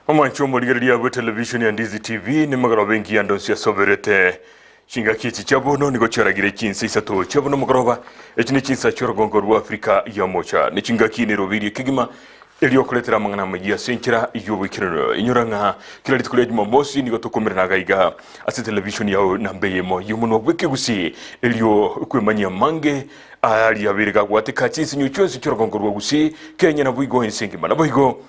Omwanchi omorigereria bwe television ya Ndizi TV nemegoroba engiya ndonsi asoberete chingaki echi chia bono nigo chiaragire chinsa isato chia bono mogoroba echi ne chinsa chi'orogongo rwa Afrika ya mocha ne chingaki nerobirie kegima erio okoretera amang'ana amayia ase enchera y'oboikeranu inyora ng'a kera rituko ria Jumamosi nigo tokomerana iga iga ase television yao namba eyemo y'omonwa bw'ekegusii erio kwemanyia amange aria abere gagwateka chinsinyo chionsi chi'orogongo rwa Gusii Kenya naboigo ense engima naboigo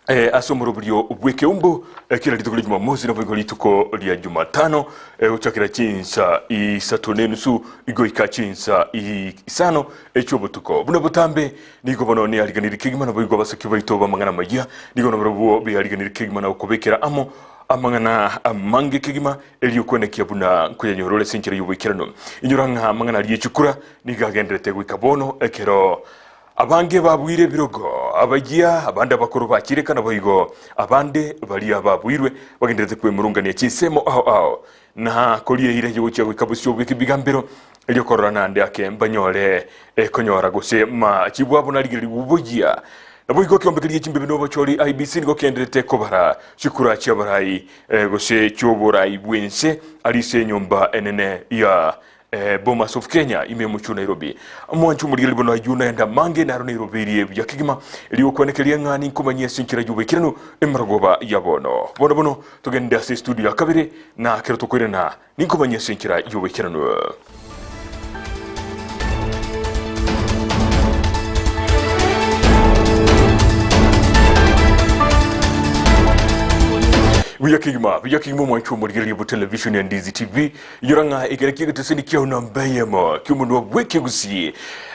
Eh, ase omoroberio bw'ekeumbu eh, kera rituko ria Jumamosi naboigo rituko ria Jumatano eh, gochakera chinsa isato nenusu goika chinsa isano echi'obotuko. Buna botambe nigo bono neariganiri kegima naboigo abasaki baito b'amang'ana amayia nigo nabarabwo beariganiri kegima na gokobekera amo amang'ana amange kegima erio kwenekia buna nkoyanyora ore ase enchera y'oboikeranu. Inyora ng'a amang'ana aria echikura nigo agenderete goika bono ekero Abange babuire ebirogo, abayia, abande abakoro bachireka naboigo abande baria babuirwe bagendererete kwemurungania chinsemo ao ao, na koria eira y'ogochia goika bosio bw'ekebigambero, erio korora naende ake mbanyore konyora gose machibu abo narigereria oboyia. Naboigo ekeombe keria gi'echimbibi na obochori, IEBC, nigo kiendererete kobara chikura chi'abarai gose chi'oborai bw'ense aria ase enyomba enene ya Bomas of Kenya ime omochie o Nairobi. Omwancho omorigereria bono ayio naende amange naro Nairobi erie buya kegima erio gokwanekeria ng'a ninkomanyie ase enchera y'oboikeranu emarogoba ya bono. Bono bono togende ase estudio ya kabere na ekero tokoirana ninkomanyie ase enchera y'oboikeranu. Buya kegima, buya kegima omwancho omorigereria bo television ya Ndizi TV. Inyora ng'a ekero ki'egeteseni kiao namba eyemo ki'omonwa bw'ekegusii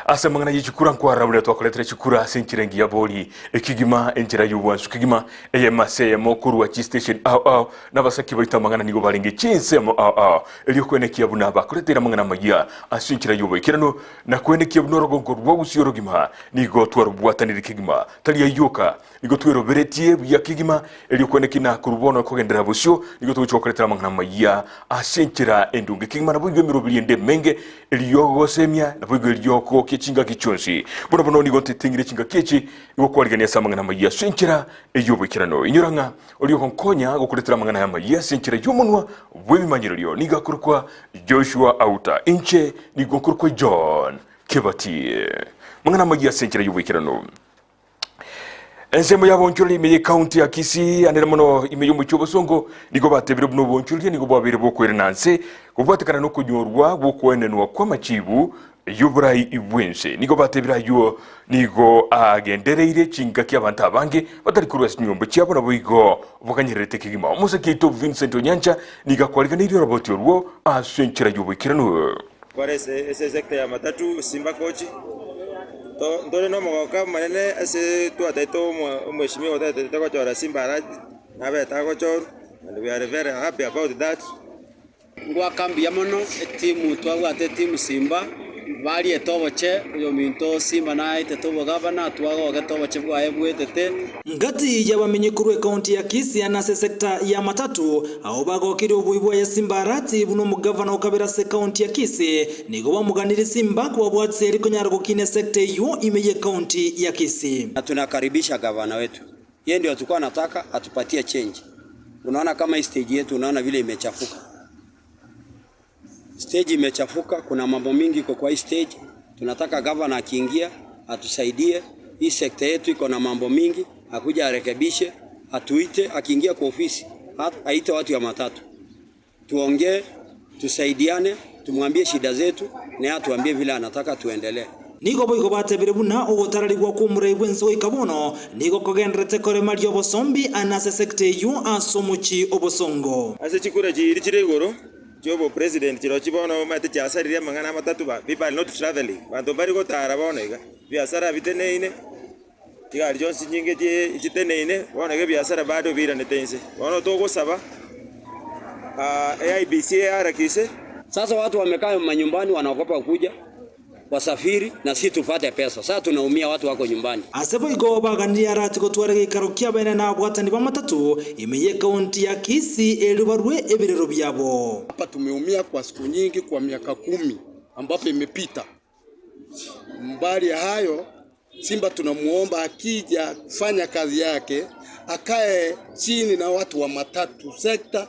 ase amang'ana ye chikura nkwarora buna twakoretera chikura ase enchera engiya bori ekegima enchera y'obwansu kegima eyemo ase eyemo korwa chistation ao ao na abasaki baito amang'ana nigo barenge chinsemo ao ao erio kwenekia buna bakoreteire amang'ana amayia ase enchera y'oboikeranu na kwenekia buna orogongo rwa gusii orogima nigo twarobwatanire kegima tari ayio oka Nigo tweroberetie buya kegima, erio kwane ki nakorwa bono kogenderera bosio, nigo togochia gokoretera amang'ana amayia ase enchera endunge kegima, naboigo emeroberi ende emenge, erio gosemia, naboigo erio kogokia chingaki chionsi. Bono bono nigo nteteng'ire chingaki echi, igo kwarigania ase amang'ana amayia ase enchera ey'oboikeranu. Inyora ng'a oria ogonkonya gokoretera amang'ana aya amayia ase enchera y'omonwa bw'ebimanyererio nigo akorokwa Joshua Auta, inche nigo nkorokwa John Kebati. Mang'ana amayia ase enchera y'oboikeranu. Ensemo y'abonchoreria ime y'ecounty ya Kisii anene mono ime y'omochie obosongo nigo batebire buna obonchoreria nigo bwabeire bokoirana nse kobwatekana nokonyorwa gw'okoenenwa kw'amachibu y'oborai bw'ense. Nigo batebire ayio nigo agendereire chingaki abanto abange batari korwa ase chinyomba chiabo naboigo boganyererete kegima. Omosake oito Vincent Onyancha nigo akwariganeirie oroboti orwo ase enchera y'oboikeranu. Kore ase esector ya matatu Simba Coach, ntore nomogoko omonene ase twataete omweshimiwa otataete gochora Simba Arati, nabete agochorwa and we are very happy about that. Ngoaka mbuya mono etimu twabwate etimu Simba, bariete oboche, oyominto Simba naetete obogavana, twagogete oboche bwaye bwetete. Ngati y'abamenyi korwa ekaunti ya Kisii ase esecta ya Matatu, abo bagokirie oboi bwaye Simba Arati buna omogavana o kabere ase ekaunti ya Kisii, nigo bamoganirie Simba kobabwatisia eri konyara gokina esecta eyio ime y'ekaunti ya Kisii. Na tunakaribisha gavana wetu, yeye ndio tulikuwa nataka atupatie change. Unaona kama hii stage yetu, unaona vile imechafuka, stage imechafuka, kuna mambo mingi iko kwa hii stage. Tunataka gavana akiingia atusaidie. Hii sekta yetu iko na mambo mingi, akuja arekebishe, atuite. Akiingia kwa ofisi aite watu ya matatu, tuongee, tusaidiane, tumwambie shida zetu, na atuambie vile anataka tuendelee. Nigo boigo batebire buna ogotararigwa kw'omorai bw'ense goika bono nigo kogenderete koremaria obosombi ase esecta eyio ase omochie obosongo. Ase chikura chiiri chire igoro chi'obopresident chirochio bono omanyete chiasaririe amang'ana amatatu ba people are not travelling, abanto mbari gotara bono iga, ebiasara biteneine, chigari chionsi chinyinge chie chiteneine, bono iga ebiasara bado biiranete inse. Bono togosaba IEBC eharakishe. Sasa watu wamekaa manyumbani wanaogopa kuja wasafiri na si tupate pesa. Sasa tunaumia, watu wako nyumbani. Ase boigo baganirie Arati gotwara geikaro kiabene na abwatani b'amatatu ime y'ekaunti ya Kisii eri barue ebirero biabo. Hapa tumeumia kwa siku nyingi, kwa miaka 10 ambapo imepita. Mbali ya hayo, Simba tunamuomba akija kufanya kazi yake akae chini na watu wa matatu sekta,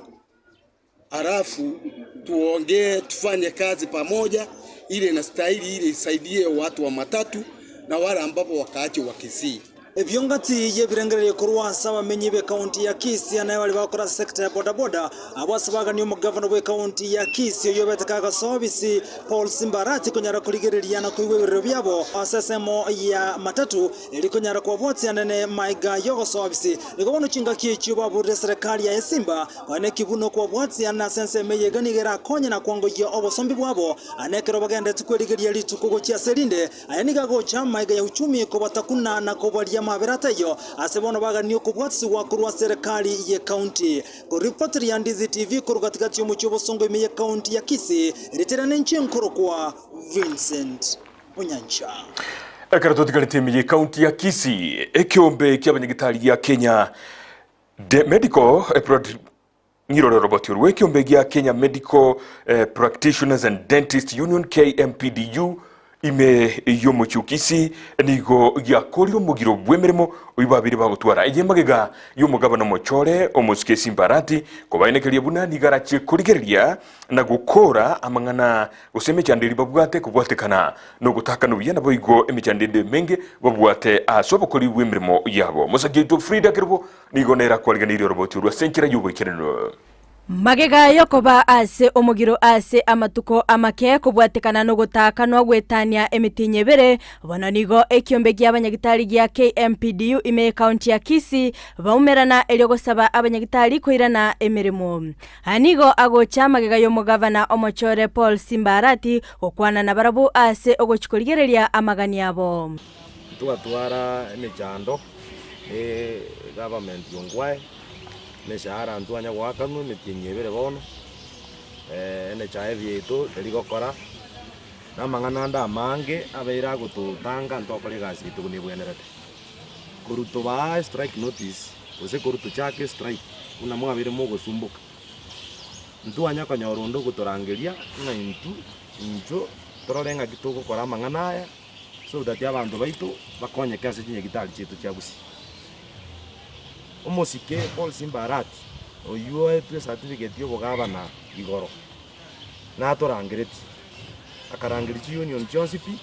halafu tuongee, tufanye kazi pamoja, ile inastahili, ile isaidie watu wa matatu na wale ambapo wakaaji wa Kisii. Ebio ngati y'ebirengererio korwa ase abamenyi b'ekaunti ya Kisii naye bari bakora sector ya bodaboda abo ase bagania omogavana bw'ekaunti ya Kisii oyo obeteka agasobisi Paul Simba Arati konyara korigereria na koigwa ebirero biabo ase esemo ya matatu eri konyara kobwatia nene maiga y'ogosobisi nigo bono chingaki echio baburire serikali ya Simba bane kibuno kobwatia na ase ensemo eye iga nigo erakonye na kwangoyia obosombi bwabo anekero bagendete kwerigeria rituko gochia ase erinde aya nigo agocha maiga ya uchumi kobatakuna na kobaria mabera ateyo ase bono bagania okobwatisiwa korwa serikali ye county. Koripoti ya Ndizi TV korwa katikati y'omochie obosongo ime ye county ya Kisii ritere nenche nkorokwa Vincent Onyancha. Ekero totigarete ime ye county ya Kisii ekiombe kia abanyagitari ya Kenya De Medical Ng'irore Robert Orwe ekiombe gia Kenya Medical Practitioners and Dentist Union KMPDU ime y'omochie o Kisii nigo giakorire omogiro bw'emeremo oyo babere bagotwara eye magega y'omogabana omochore omosike Simba Arati kobainekeria buna nigo arachie korigereria na gokora amang'ana gose emechando eria babwate kobwatekana nogotakana buya naboigo emechando ende emenge babwate ase obokori bw'emeremo yabo. Mosaki oito Frida Kerubo nigo nere akwariganeirie oroboti orwo ase enchera y'oboikeranu. Magega y'okoba ase omogiro ase amatuko amake kobwatekana nogotaakanwa gwetania emitinyi ebere, bono nigo ekiombe gi'abanyagitari gia KMPDU ime y'ekaunti ya Kisii baumerana erio gosaba abanyagitari koirana emeremo. Aya nigo agocha magega y'omogavana omochore Paul Simba Arati gokwana nabarabwo ase ogochia korigereria amagani abo. Ntwatwara emechando ne government ongwae, emeshahara ntwanya goakanwa emetienyi ebere bono, NHIF yaito teri gokora, na amang'ana ande amange abeire agototanga ntokora egasi yaito buna ebwenerete. Korwa tobaa strike notice, gose korwa tochake strike buna mwabeire mogosumboka, ntwanya konyora onde ogotorangeria ng'a intwe incho torore ng'aki togokora amang'ana aya. So that abanto baito bakonyeke ase chinyagitari chiaito chia Gusii. Omosike Paul Simba Arati oyio oetwe ecertificate y'obogabana igoro natorangeretie, akarangeria chiunion chionsi pi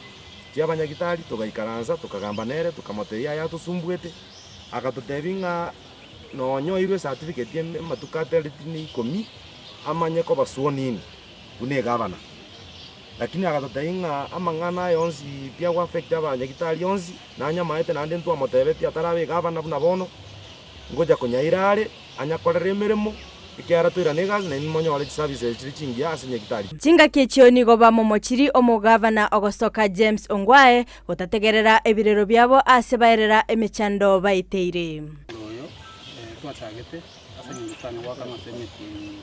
chia abanyagitari togaikaransa tokagamba nere tokamotebia aya atosumbuete, agatotebia ng'a nonye oirwe ecertificate amatuko atareti na ikomi amanye koba sworn in buna egavana. Lakini agatotebia ng'a amang'ana aya onsi pi agoaffect abanyagitari onsi, nanyamaete naende ntwamotebetie atarabe egavana buna bono, ngocha konyaira are, anyakorere emeremo, ekiagera toirane egasi nainwe monyore chiservices chire chingiya ase nyagitari. Chingaki echio nigo bamomochirie omogavana ogosoka James Ongwae gotategerera ebirero biabo ase baerera emechando baeteire. Oyo twachagete ase eng'encho totanye goakanwa ase emetienyi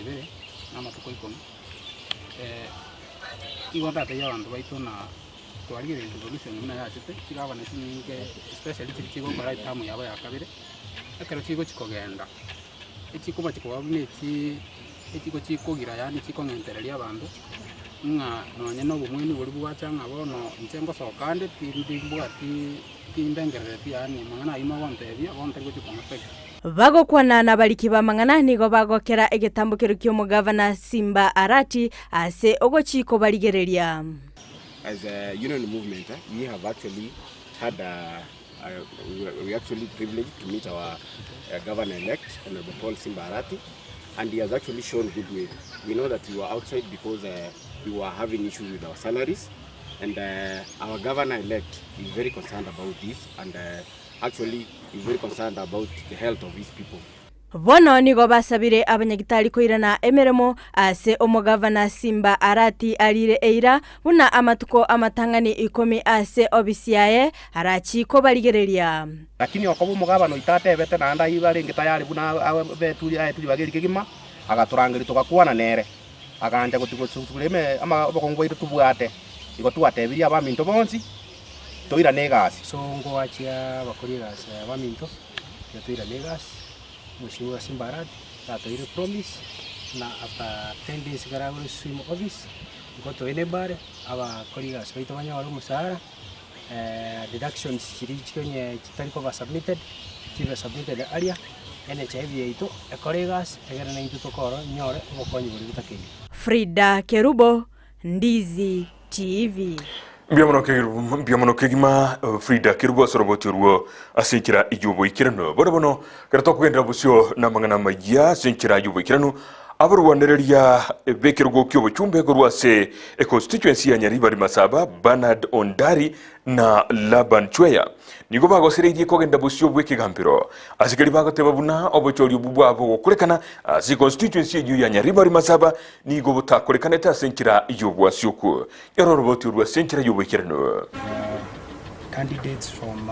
ebere na amatuko ikomi. Igo ndatebie abanto baito na twarigereria devolution buna yachete, chigavana chinyinge especially chiria chigokora etamu yabo ya kabere, ekero chigochi kogenda, echikoba chikoba buna echi echiko chikogira yaani chikong'entereria abanto, ng'a nonye na obomwenu boria bwacha ng'a bono inche ngosoka ande tindi mbwati tindengerereti yaani amang'ana aywo mogontebia bono tari gochi kong'a affect. Bagokwana nabariki b'amang'ana nigo bagokera egetambokero ki'omogavana Simba Arati ase ogochia kobarigereria. As a union movement we have actually had a, a, we were actually privileged to meet our governor elect Honorable Paul Simba Arati, and he has actually shown goodwill. We know that we were outside because we were having issues with our salaries, and our governor elect is very concerned about this, and actually is very concerned about the health of his people. Bono nigo basabire abanyagitari koirana emeremo ase omogavana Simba Arati arire eira buna amatuko amatang'ani ikomi ase obisi yaye arachie kobarigereria. Lakini okoba omogabana oito atebete naende ayio arenge tayari buna abeturi aetwe ribaga eri kegima, agatorangeria togakwana nere, agancha gotigosugura ime ama obokong'u bwaito tobwate. Igo twatebirie abaminto bonsi, toirane egasi. So ngoachia abakori egasi aya baminto, tiga toirane egasi, Mheshimiwa Simba Arati tatoire promise na after 10 days ekero agore swim office, nigo toine ebare, abakori egasi baito banyore omosara, deductions chiria chikonye chitari koba submitted. chibe submitted aria, NHIF yaito ekore egasi egere naintwe tokoro nyore obokonyi boria botakeire. Frida Kerubo, Ndizi TV. Mbuya mono kegima, mbuya mono kegima Frida Kerubo ase oroboti orwo ase enchera y'oboikeranu. Bono bono ekero tokogenderera bosio namang'ana amayia ase enchera y'oboikeranu, abarwanereria b'ekerogo ki'obochumbe korwa ase econstituency ya Nyaribari Masaba, Bernard Ondari na Laban Chweya nigo bagosereirie kogenda bosio bw'ekegambero ase keria bagoteba buna obochori obwo bwabo gokorekana ase econstituency eyio ya Nyaribari Masaba nigo botakorekanete ase enchera y'obwasioku. Nyora oroboti orwo ase enchera y'oboikeranu. Candidates from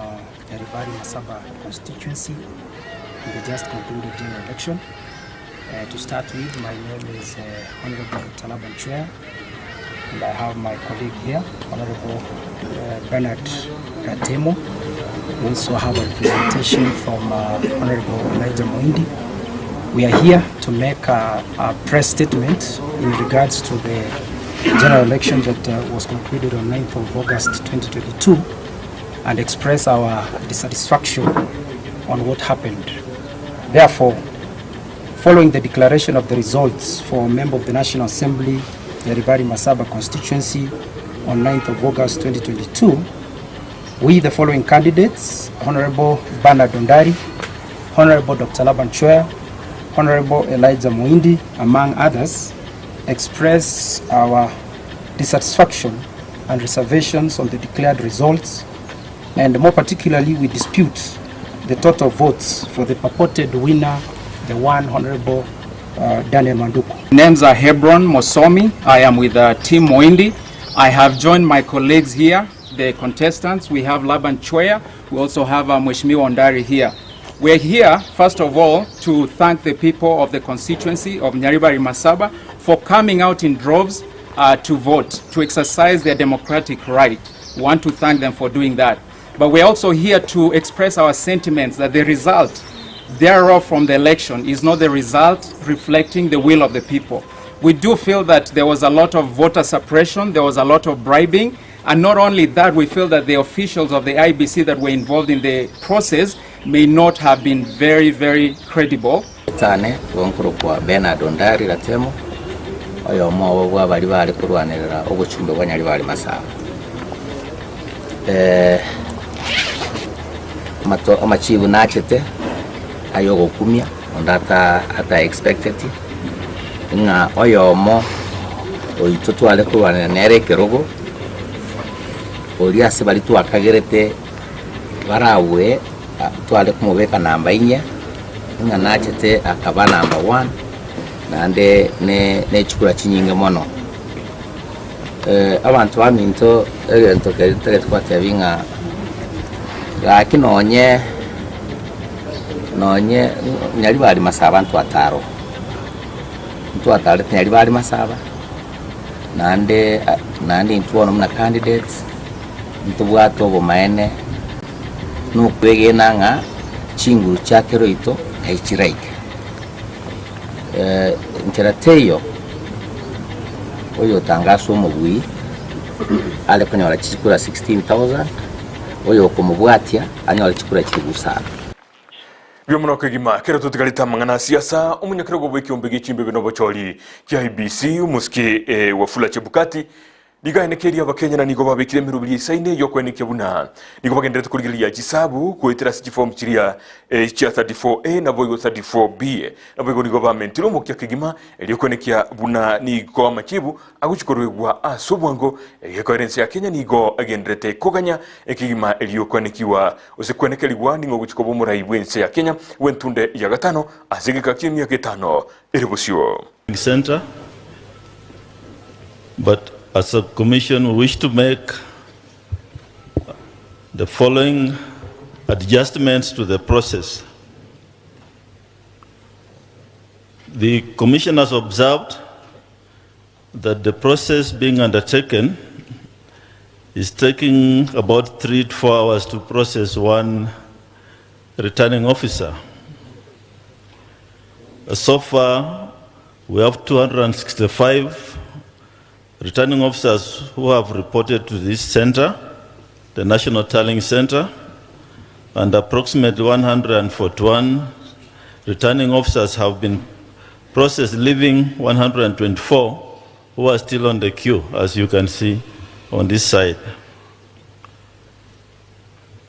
Nyaribari Masaba constituency in the just concluded general election. To start with, my name is Honorable Dr. Laban Chweya and I have my colleague here, Honorable Bernard Ratemo. We also have a representation from Honorable Elijah Moindi. We are here to make a, a press statement in regards to the general election that was concluded on 9th of August 2022 and express our dissatisfaction on what happened. Therefore, following the declaration of the results for member of the National Assembly, Nyaribari Masaba constituency on 9th of August 2022, we, the following candidates, Honorable Bernard Ondari, Honorable Dr. Laban Chweya, Honorable Elijah Muindi, among others, express our dissatisfaction and reservations on the declared results, and more particularly, we dispute the total votes for the purported winner, the one Honorable Daniel Manduku. Names are Hebron Mosomi. I am with Team Moindi. I have joined my colleagues here, the contestants. We have Laban Chweya. We also have Mheshimiwa Ondari here. We're here, first of all, to thank the people of the constituency of Nyaribari Masaba for coming out in droves to vote, to exercise their democratic right. We want to thank them for doing that. But we're also here to express our sentiments that the result thereof from the election is not the result reflecting the will of the people. We do feel that there was a lot of voter suppression, there was a lot of bribing, and not only that, we feel that the officials of the IEBC that were involved in the process may not have been very, very credible. Tane bw'okorokwa Bernard Ondari Ratemo, oyomo obo bw'abaria bare korwanerera obochumbe bwa Nyaribari Masaba. Eh, amato amachibu nachete ayogokumia onde ata ata expecteti ng'a oyomo oito tware korwanera nere ekerogo, oria ase baria twakagerete barabue tware komobeka namba inye, ng'a nachete akaba namba one, naende ne ne chikura chinyinge mono. Abanto baminto egento keria ntagete kobatebia ng'a gaki nonye nonye nyaribari masaba ntwataro, ntwatarete nyaribari masaba, naende naende intwe bono buna candidates, ntobwate obomaene na okwegena ng'a chinguru chia kera oito ngai chiraike. Enchera teiyo oyotangaswa omobui are konyora chikura 16,000, oyokomobwatia anyore chikura chilifu isano. Biomonoko kegima kero totigarete amang'ana a siasa, omonyakerogo bw'ekeombe gie chimbibe na obochori kia IEBC, omosike Wafula Chebukati, Nigo aenekerie Abakenya na nigo babekire emeroberi eisaine y'okoenekia buna nigo bagendererete korigereria chisabu goetera ase chifomu chiria chia 34A naboigo 34B. Naboigo nigo bamentire omokia kegima erio koenekia buna nigo amachibu agochia koruegwa ase obwango. Egekoera ense ya Kenya nigo egendererete koganya ekegima erio koenekiwa gose koenekerigwa ning'o ogochia koba omorai bw'ense ya Kenya bw'entunde ya gatano ase egeka ki'emiaka etano ere bosio. Center, but as a commission we wish to make the following adjustments to the process. The commission has observed that the process being undertaken is taking about 3 to 4 hours to process one returning officer. So far, we have 265 returning officers who have reported to this center, the National Tallying Center. and approximately 141 returning officers have been processed, leaving 124 who are still on the queue, as you can see on this side.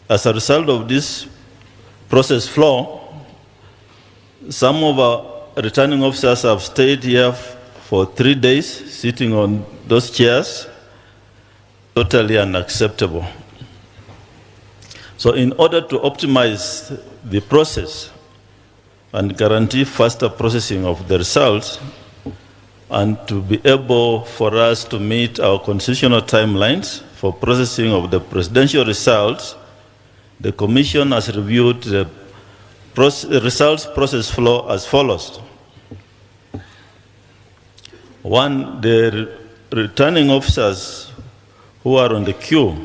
As a result of this process flow, some of our returning officers have stayed here for 3 days, sitting on those chairs, totally unacceptable. So in order to optimize the process and guarantee faster processing of the results, and to be able for us to meet our constitutional timelines for processing of the presidential results, the Commission has reviewed the results process flow as follows. One, the returning officers who are on the queue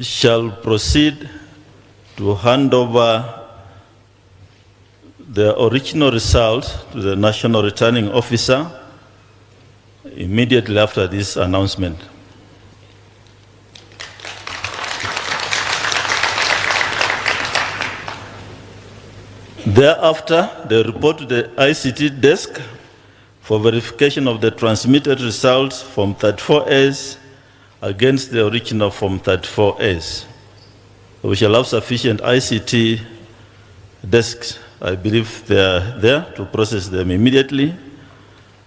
shall proceed to hand over the original results to the National Returning Officer immediately after this announcement. Thereafter, they report to the ICT desk for verification of the transmitted results from 34S against the original Form 34S. We shall have sufficient ICT desks, I believe they are there, to process them immediately.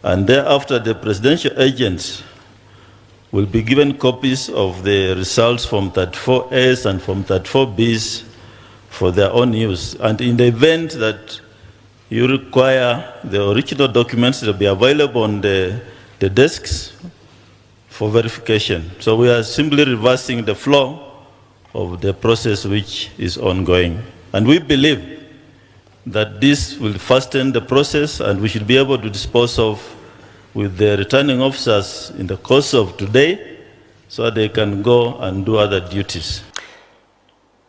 And thereafter, the presidential agents will be given copies of the results from 34S and from 34Bs for their own use. And in the event that you require the original documents, they'll be available on the desks for verification. So we are simply reversing the flow of the process which is ongoing. And we believe that this will fasten the process, and we should be able to dispose of with the returning officers in the course of today so that they can go and do other duties.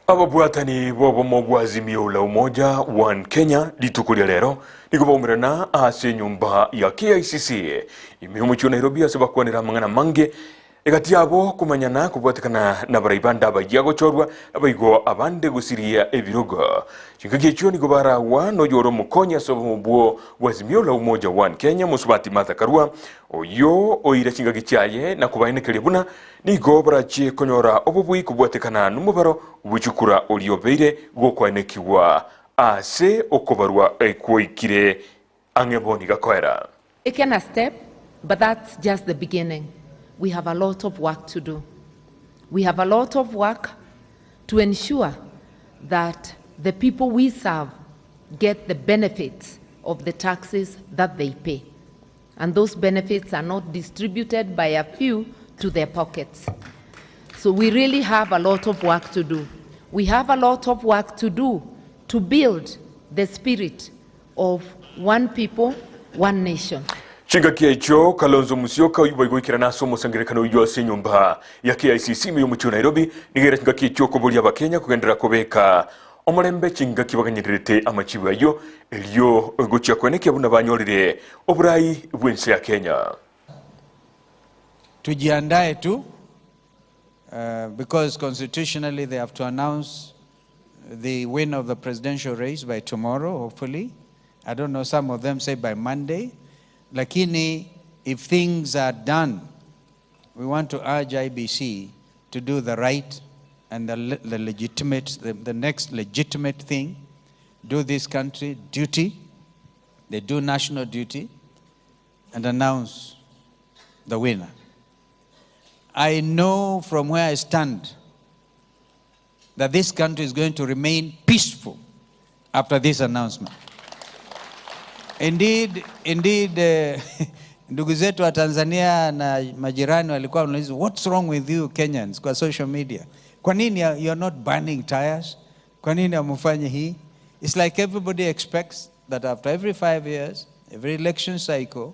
Ababwatani bobomo bwa Azimio la Umoja One Kenya rituko ria rero nigo baumerana ase nyumba ya KICC ime omochie wa Nairobi ase bakwanera amang'ana mange egati yabo kumanyana kubwatikana na baraibanda abagia gochorwa abaigo abande gusiria ebirogo chingaki echio nigo barawa noyoro omokonyi ase obomo bwo bwa Azimio la Umoja One Kenya Mosubati Martha Karua oyo oire chingaki chiaye na kubaenekeria buna nigo barachie konyora obobui kubwatikana n'omobaro bw'echukura oriobeire gokwanekiwa ase okobarwa ekwoikire ang'e boni gakoera. Taken a step, but that's just the beginning. We have a lot of work to do. We have a lot of work to ensure that the people we serve get the benefits of the taxes that they pay. And those benefits are not distributed by a few to their pockets. So we really have a lot of work to do. We have a lot of work to do to build the spirit of one people, one nation. Chingaki echo Kalonzo Musyoka oyu boigoikera nase omosangerekano oyu ase enyomba ya KICC ime y'omochie wa Nairobi nigera chingaki echo okoboria abakenya kogendera kobeka omorembe chingaki baganyererete amachibu ayo erio gochia kwenekia buna banyorire oburai bw'ense ya Kenya. Tujiandae tu because constitutionally they have to announce the winner of the presidential race by tomorrow, hopefully. I don't know, some of them say by Monday. Lakini, if things are done, we want to urge IBC to do the right and the legitimate, the next legitimate thing, do this country duty, they do national duty, and announce the winner. I know from where I stand that this country is going to remain peaceful after this announcement. Indeed, indeed, ndugu zetu wa Tanzania na majirani walikuwa wanauliza, what's wrong with you Kenyans kwa social media? Kwa nini you're not burning tires? Kwa nini hamfanyi hii? It's like everybody expects that after every 5 years, every election cycle,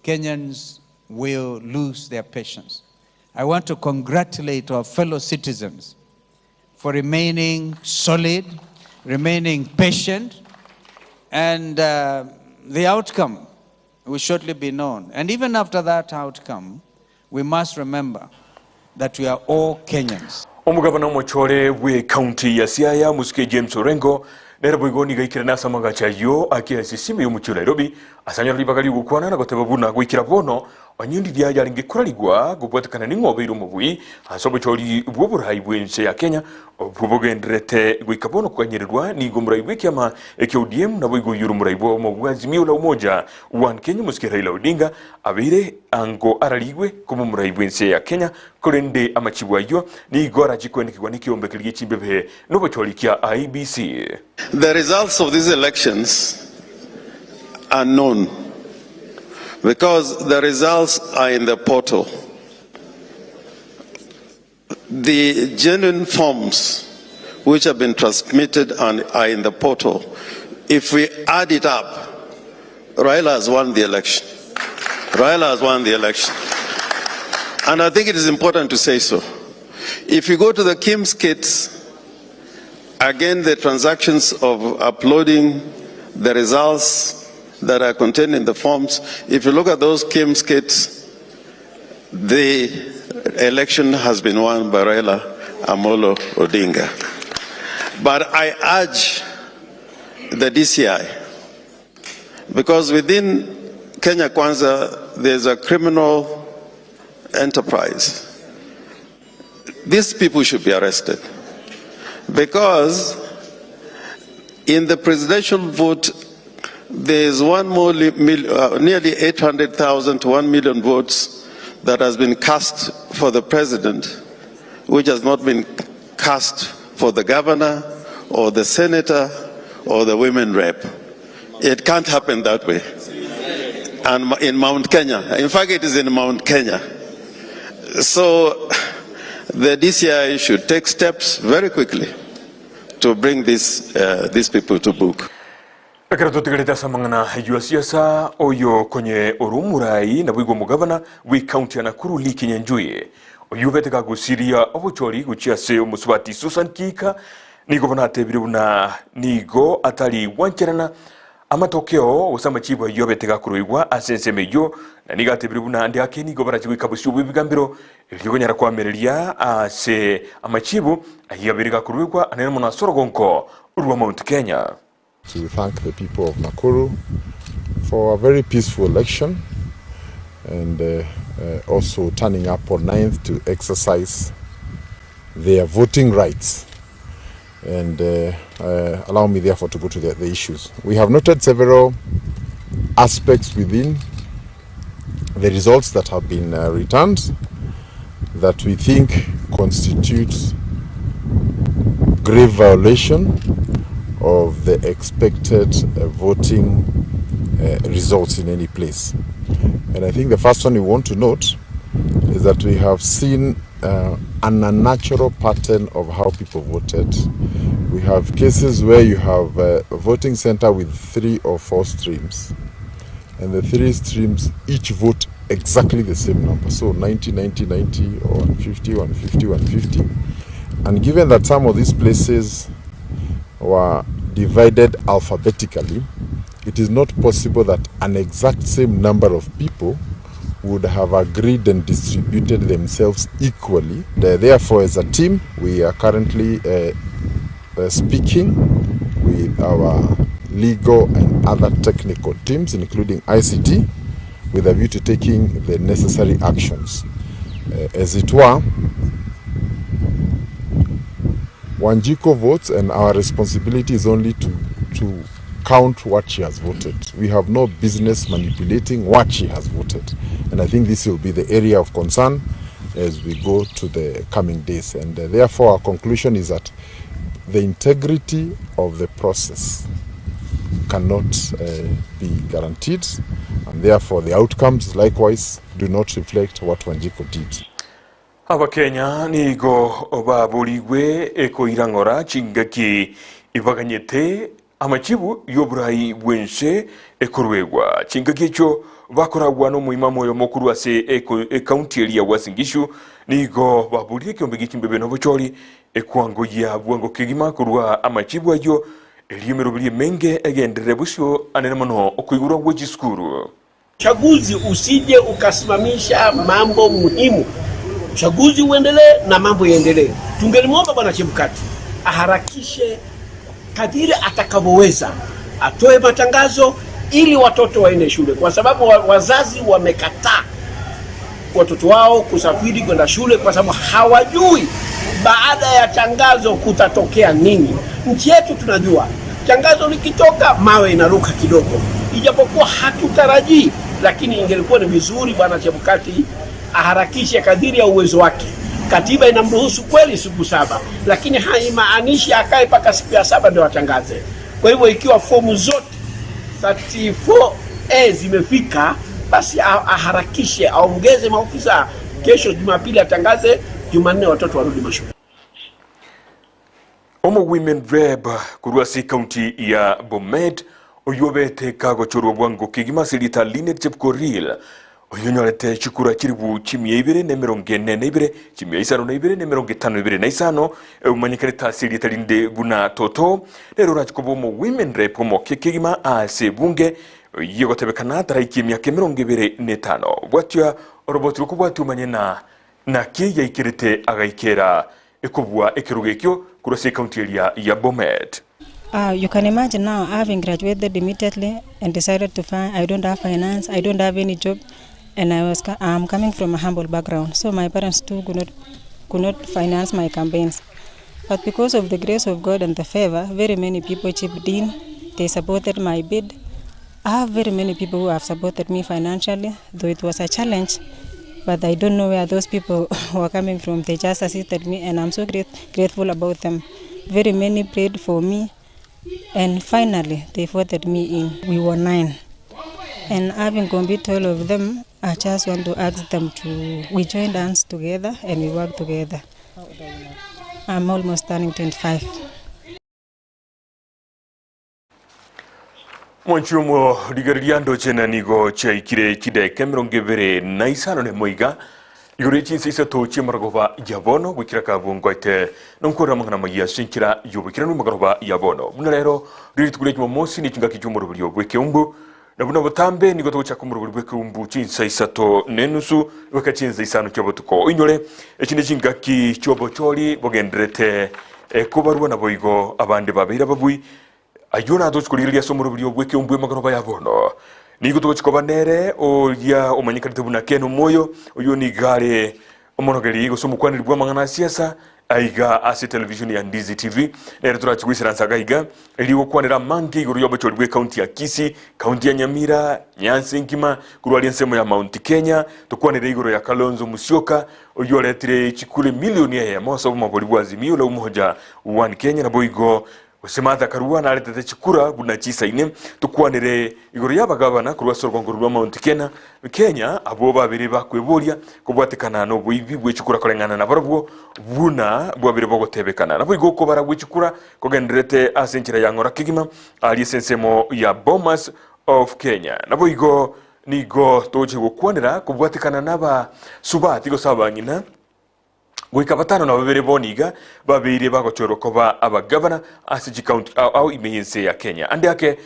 Kenyans will lose their patience. I want to congratulate our fellow citizens for remaining solid, remaining patient, and the outcome will shortly be known. And even after that outcome, we must remember that we are all Kenyans. Omogabana omochore bw'ecounty ya Siaya Musike James Orengo nere boigo nigo aikire nase amagacho ayio a KICC ime y'omochie o Nairobi ase anyore ribaga ri'ogokwana na goteba buna goikera bono onye ndiria yarenge korarigwa gobwatekana ning'o obeire omobui ase obochori bw'oborai bw'ense ya Kenya obwo bogendererete goika bono koganyererwa nigo omorai bw'ekiama ekia ODM naboigo oyio ore omorai bw'obomo bwa Azimio la Umoja One Kenya Omosike Raila Odinga abeire ango ararigwe koba omorai bw'ense ya Kenya Korende amachibu ayio nigo arachie koenekigwa nekeombe keria gie chimbebe nobochori kia IEBC. The results of these elections are known because the results are in the portal. The genuine forms which have been transmitted and are in the portal, if we add it up, Raila has won the election. Raila has won the election. And I think it is important to say so. If you go to the Kim's kits, again, the transactions of uploading the results that are contained in the forms, if you look at those Kim's kits, the election has been won by Raila Amolo Odinga. But I urge the DCI, because within Kenya Kwanza, there's a criminal enterprise. These people should be arrested because in the presidential vote, there's one more mil, nearly 800,000 to 1 million votes that has been cast for the president, which has not been cast for the governor or the senator or the women rep. It can't happen that way. And in Mount Kenya, in fact, it is in Mount Kenya. So the DCI should take steps very quickly to bring this, these people to book. Ekero totigarete ase amang'ana ayio asiasa, oyo konye ore omorai naboigo omogabana bw'ecounty ya Nakuru Lee Kinyanjui, oyio obete gagosiria obochori gochia ase omosubati Susan Kihika, nigo bono atebire buna nigo atari gwancherana amatokeo gose amachibu ayio abete gakoroigwa ase ensemo eyio, na nigo atebire buna ande ake nigo barache goika bosio bw'ebigambero erio konyara koamereria ase amachibu ayio abere gakoruegwa anene mono ase orogonko rwa Mount Kenya. To thank the people of Nakuru for a very peaceful election and uh, uh, also turning up on 9th to exercise their voting rights. And uh, uh, allow me therefore to go to the, the issues. We have noted several aspects within the results that have been uh, returned that we think constitutes grave violation of the expected uh, voting uh, results in any place. And I think the first one we want to note is that we have seen uh, an unnatural pattern of how people voted. We have cases where you have a voting center with three or four streams, and the three streams each vote exactly the same number. So 90, 90, 90, or 150, 150, 150. And given that some of these places were divided alphabetically, it is not possible that an exact same number of people would have agreed and distributed themselves equally. Therefore, as a team, we are currently uh, uh, speaking with our legal and other technical teams, including ICT, with a view to taking the necessary actions. Uh, as it were, Wanjiku votes, and our responsibility is only to, to count what she has voted. We have no business manipulating what she has voted. And I think this will be the area of concern as we go to the coming days. And uh, therefore, our conclusion is that the integrity of the process cannot uh, be guaranteed, and therefore the outcomes likewise do not reflect what Wanjiku did. Abakenya nigo baborigwe ekoira ng'ora chingaki ibaganyete amachibu y'oborai bw'ense ekoruegwa. Chingaki echio bakoragwa n'omoimamo oyomo korwa ase ekaunti eria ya Uasin Gishu nigo baborire ekeombe gie chimbebe na obochori ekwangoyia bwango kegima korwa amachibu ayio erio emeroberi emenge egenderere bosio anene mono okoigurwa gwe chisukuru. Uchaguzi usije ukasimamisha mambo muhimu. Uchaguzi uendelee na mambo yaendelee. Tungelimwomba Bwana Chebukati aharakishe kadiri atakavyoweza, atoe matangazo ili watoto waende shule, kwa sababu wazazi wamekataa watoto wao kusafiri kwenda shule kwa sababu hawajui baada ya tangazo kutatokea nini. Nchi yetu tunajua tangazo likitoka mawe inaruka kidogo, ijapokuwa hatutarajii, lakini ingelikuwa ni vizuri Bwana Chebukati aharakishe kadiri ya uwezo wake. Katiba inamruhusu kweli siku saba, lakini haimaanishi akae mpaka siku ya saba ndio atangaze. Kwa hivyo ikiwa fomu zote 34A zimefika, basi aharakishe, aongeze maofisa. Kesho Jumapili atangaze, Jumanne watoto warudi mashule. Omo Women Rep korwa ase ekaunti ya Bomet oyio obete kagochorwa bwango kegima ase erieta Linet Chepkorir oyio onyorete chikura chiribu chimia ibere na emerongo ene na ibere chimia isano na ibere na emerongo etano ibere na isano omanyekanete ase erieta rinde buna Toto nere orache koba omo Women Rep omoke kegima ase ebunge oyio egotebekana ataraikia emiaka emerongo ebere na etano bwatia oroboti rokobwatia omanye na naki yaikerete agaikera ekobua ekerogo ekio korwa ase ekaunti eria ya Bomet. Uh, you can imagine now having graduated immediately and decided to find I don't have finance, I don't have any job, and I was I'm coming from a humble background, so my parents too could not could not finance my campaigns. But because of the grace of God and the favor, very many people chipped in. They supported my bid. I have very many people who have supported me financially, though it was a challenge. But I don't know where those people were coming from. They just assisted me, and I'm so great, grateful about them. Very many prayed for me, and finally they voted me in. We were nine. And having competed all of them, I just want to ask them to, we joined hands together and we work together. I'm almost turning 25. Mwanchi omo rigereria ndoche na nigo chiaikire chideka emerongo ebere na isano na emo iga igoro ye chinsa isato chi'amarogoba ya bono goikera kabungo aite nonkorera amang'ana amaya ase enchera y'oboikeranu amagoroba ya bono. Buna rero riria rituko ria Jumamosi ne chingaki chi'omoroberio bw'ekeumbu, na buna botambe nigo togochaka omoroberio bw'ekeumbu chinsa isato na enusu goika chinsa isano chi'obotuko. Oinyore echi ne chingaki chi'obochori bogendererete kobarwa naboigo abande babeire ababui Ayio natoche korigereria ase omoroberio bw'ekeumbu emagoroba ya bono. Nigo togochia koba nere oria omanyekanete buna Ken Omoyo, oyio nigo are omonogeri gose omokwaneri bw'amang'ana a siasa aiga ase television ya Ndizi TV. Nere torache goisaransa iga iga erio gokwanera amange igoro y'obochori bw'ecounty ya Kisii, county ya Nyamira, Nyanza engima, korwa aria ensemo ya Mount Kenya, tokwanere igoro ya Kalonzo Musyoka oyio oretire chikura emilioni eyemo ase obomobori bwa Azimio la Umoja One Kenya naboigo Gose Martha Karua naretete chikura buna chisaine, tokwanere igoro y'abagabana korwa ase orogongo rwa Mount Kena, Kenya, abwo babere bakweboria kobwatekana noboibi bwe chikura koreng'ana nabarobwo buna bwabere bogotebekana. Naboigo okobara gwe chikura kogendererete ase enchera ya ng'ora kegima aria ase ensemo ya Bomas of Kenya. Naboigo nigo togochia gokwanera kobwatekana nabasubati gose abang'ina Goika batano na babere bono iga babeire bagochorwa koba abagavana ase chikaunti ao ao ime y'ense ya Kenya. Ande ake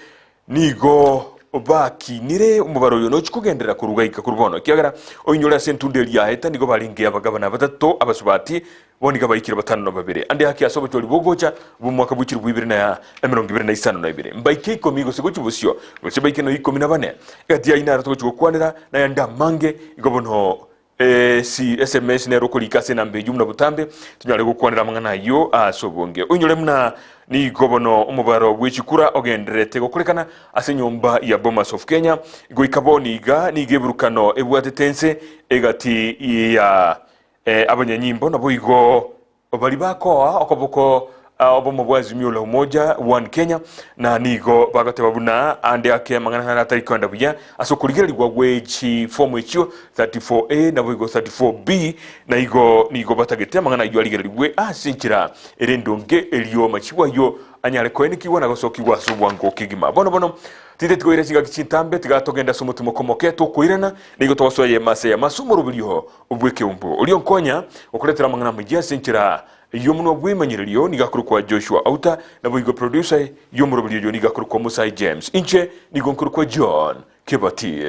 nigo bakinire omobaro oyo nochi kogenderera koruga ika korwa bono, ekiagera oinyore ase entunda eria yaeta nigo barenge abagavana batato abasubati, bono iga baikire batano na babere. Ande ake ase obochori bogocha bw'omwaka bwe chilifu ibere na emerongo ebere na isano na ibere mbaike ikomi gose gochia bosio, gose baike nonya ikomi na bane. Egati y'ayio naro togochia gokwanera nayande amange igo bono Esi sms nero okorika ase enamba eyio buna botambe tonyare gokwanera amang'ana ayio ase obonge. Oinyore buna nigo bono omobaro bwe chikura ogendererete gokorekana ase enyomba ya Bomas of Kenya goika bono iga nigo eburukano ebwatete ense egati ya abanyanyimbo naboigo Baria bakoa okoboko obomo bwa Azimio la Umoja One Kenya na nigo bagoteba buna ande ake amang'ana nare atari koenda buya ase okorigererigwa gwe chifomu echio 34A naboigo 34B na igo nigo batagete amang'ana ayio arigererigwe ase enchera ere endonge erio amachibu ayio anyare koenekigwa na gosokigwa ase obwango kegima. Bono bono tinteti koira chingaki chintambe tiga togende ase omotimoko omoke tokoirana nigo togosoa eyemo ase eyemo ase omoroberio bw'ekeumbu. Oria onkonya gokoretera amang'ana amayia ase enchera y'omonwa bw'emanyererio nigo akorokwa Joshua Auta, naboigo producer y'omoroberio oyo nigo akorokwa Musae James. Inche nigo nkorokwa John Kebati.